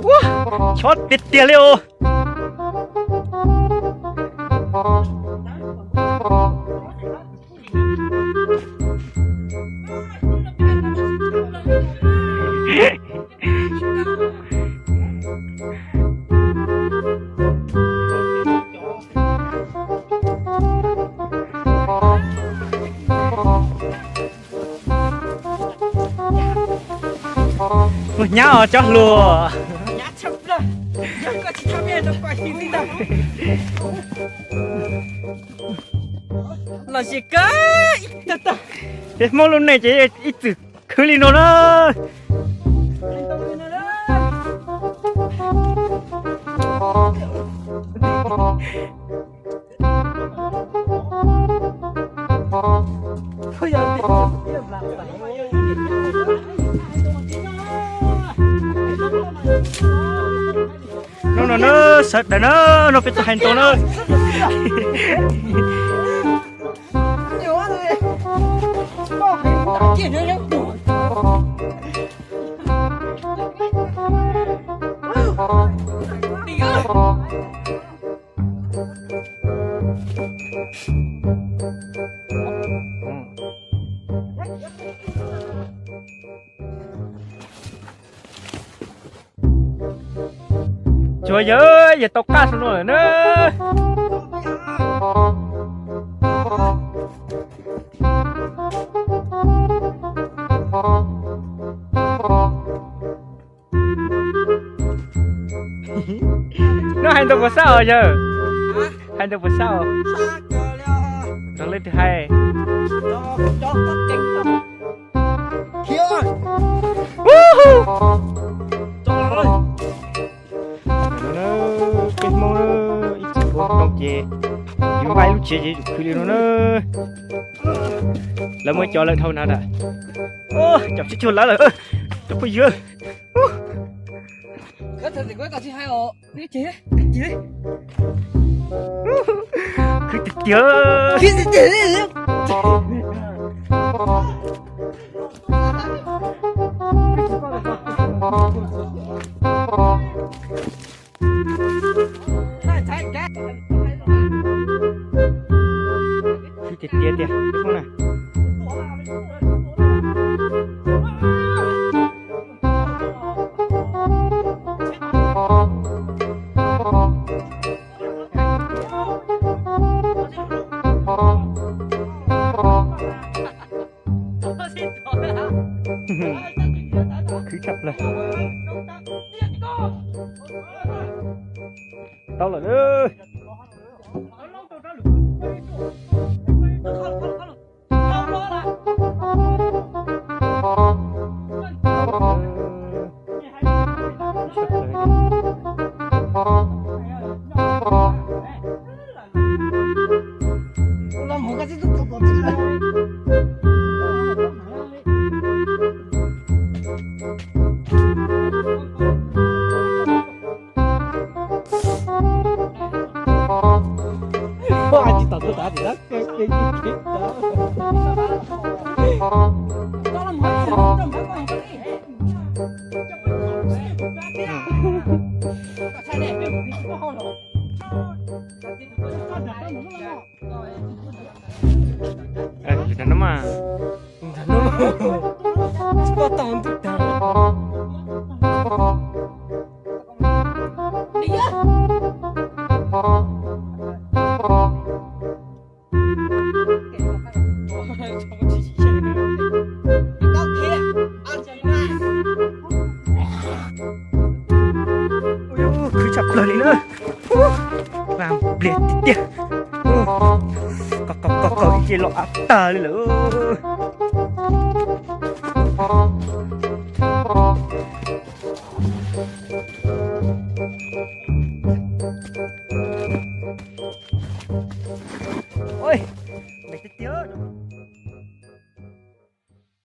Ua, chob tiag tiag li os. Mus nyab os cov hluas. Los sis kawg, peb Hmoob lub neej ces ib txwm khwv li no na. No no no, sawv daws na, no peb tuaj hais ntau na. Tsuav yawg, yawg tau qab saum no lawm na. No hais ntawd puas sab os yawg? Hais ntawd puas sab os? Raws leej twg hais? Peb Hmoob ib txwm ua tau ces yus npaj ib lub tsev ces yus khwv li no na. Lawv muaj cov lawm dhau na. Cov tsis cuag lawv lawm, cov phooj ywg. Khwv tiag tiag. Khwv tiag tiag tiag na. Khwv tshaj plaws. Tau lawm. Khwv tshaj plaws li na. Vaj pliag tiag tiag. Koj koj koj ib ce los av tag li lawm.